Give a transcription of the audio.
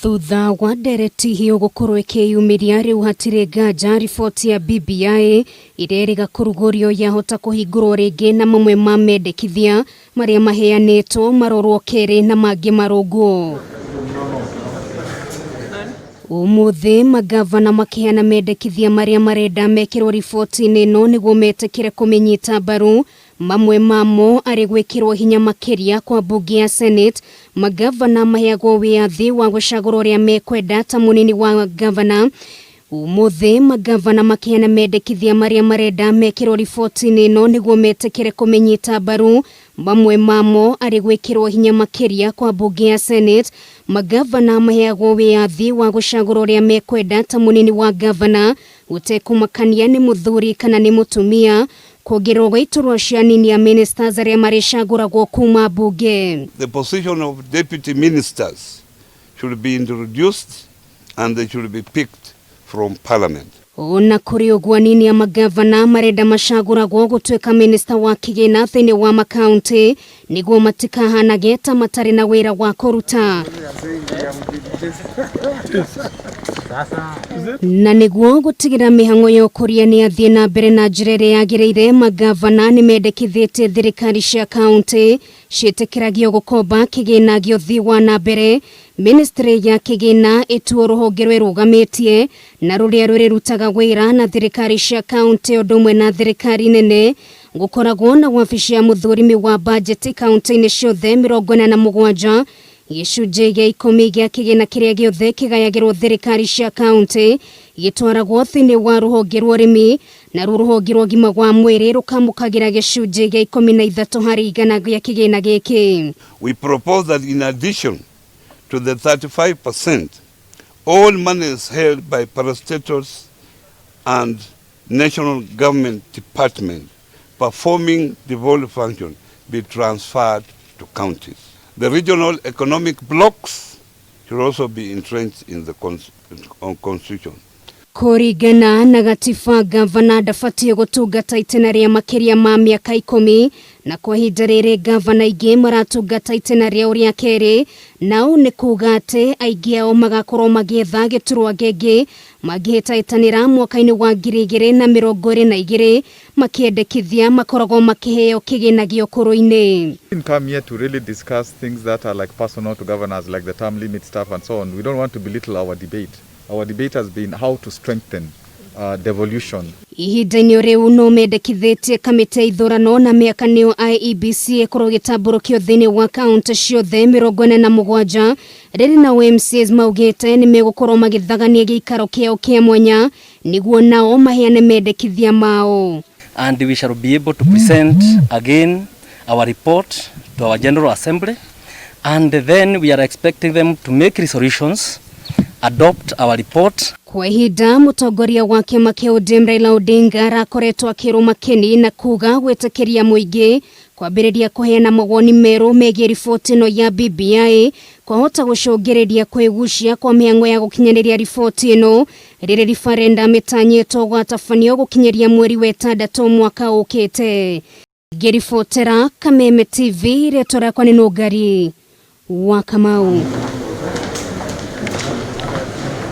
Thutha wa ndereti hiũ gũkorwo ĩkĩyumĩria rĩu hatirĩ nganja riboti ya BBI ĩrĩa ĩrĩga kũrugũrio yahota kũhingũrwo rĩngĩ na mamwe ma mendekithia marĩa maheanĩtwo marorwo kerĩ na mangĩ marũngwo. Ũmũthĩ magavana makĩheana mendekithia marĩa marenda mekĩrwo riboti-inĩ ĩno nĩguo metĩkĩre kũmĩnyita mbaru. Mamwe mamo arĩ gwĩkĩrwo hinya makĩria kwa mbunge ya Senate, magavana maheagwo wĩyathi wa gũcagũra ũrĩa mekwenda ta mũnini wa gavana. Ũmũthĩ magavana makĩheana mendekithia marĩa marenda mekĩrwo riboti-inĩ ĩno nĩguo metĩkĩre kũmĩnyita mbaru. Mamwe mamo arĩ gwĩkĩrwo hinya makĩria kwa mbunge ya Senate, magavana maheagwo wĩyathi wa gũcagũra ũrĩa mekwenda ta mũnini wa gavana, gũtekũmakania nĩ mũthuri kana nĩ mũtumia, kuongererwo gwa iturwa cia anini a ministers arĩa marĩcagũragwo kuma mbunge. The position of deputy ministers should be introduced and they should be picked from parliament. Ona kũrĩ ũguo, anini a magavana marenda macagũragwo gũtuĩka minista wa kĩgĩna thĩinĩ wa makaunti nĩguo matikahanage ta matarĩ na wĩra wa kũruta, na nĩguo gũtigĩra mĩhang'o ya ũkũria nĩ yathiĩ na mbere na njĩra ĩrĩa yagĩrĩire. Magavana nĩ mendekithĩtie thirikari cia kaunti ciĩtĩkĩragio gũkomba kĩgĩna gĩa ũthii wa na mbere, ministry ya kĩgĩna ĩtuo rũhonge rwĩrũgamĩtie na rũrĩa rũrĩrutaga wĩra na thirikari cia kaunti ũndũ ũmwe na thirikari nene, gũkoragwo na wabici ya mũthũrimi wa bajeti kaunti-inĩ ciothe 47, gĩcunjĩ gĩa 10 gĩa kĩgĩna kĩrĩa gĩothe kĩgayagĩrwo thirikari cia kaunti gĩtwaragwo thĩinĩ wa rũhonge rwa ũrĩmi, naruo rũhonge rwa ũgima wa mwĩrĩ rũkamũkagĩra gĩcunjĩ gĩa 13% gĩa kĩgĩna gĩkĩ. We propose that in addition to the 35%, all monies held by parastatals and national government department performing devolved function be transferred to counties. The regional economic blocks should also be entrenched in the constitution. Kũringana na gatiba, gavana ndabatiĩ gũtungata itĩna rĩa makĩria ma mĩaka 10, na kwa ihinda rĩrĩ gavana aingĩ maratungata itĩna rĩao rĩa kerĩ, nao nĩ kuga atĩ aingĩ ao magakorwo magĩetha gĩturwa ngenge mangĩhĩtahĩtanĩra mwaka-inĩ wa 2022, makĩendekithia makoragwo makĩheo kĩgĩna gĩa ũkũrũ-inĩ. Didn't come here to really discuss things that are like personal to governors, like the term limit stuff and so on. We don't want to belittle our debate. Our debate has been how to strengthen devolution. Ihinda-inĩ rĩu no mendekithĩtie kamĩtĩ ya ithurano na mĩaka, nĩyo IEBC, ĩkorwo ĩgĩtambũrũkio thĩinĩ wa kaunti ciothe 47. Rĩrĩ na MCAs maugĩte nĩ megũkorwo magĩthagania gĩikaro kĩao kĩa mwanya nĩguo nao maheane mendekithia mao. And we shall be able to present again our report to our General Assembly, and then we are expecting them to make resolutions, adopt our report. Kwa ihinda mũtongoria wa kĩama kĩa ODM Raila Odinga arakoretwo akĩrũma kĩni na kuga gwĩtĩkĩria mũingĩ kwambĩrĩria kũheana mawoni merũ megiĩ riboti ĩno ya BBI kwahota gũcũngĩrĩria kwĩgucia kwa mĩhang'o ya gũkinyanĩria riboti ĩno, rĩrĩ referendum ĩtanyĩtwo gwatabanio gũkinyĩria mweri wa ĩtandatũ mwaka ũkĩte. Ngĩribotera Kameme TV, rĩtwa rĩakwa nĩ Nũngari wa Kamau.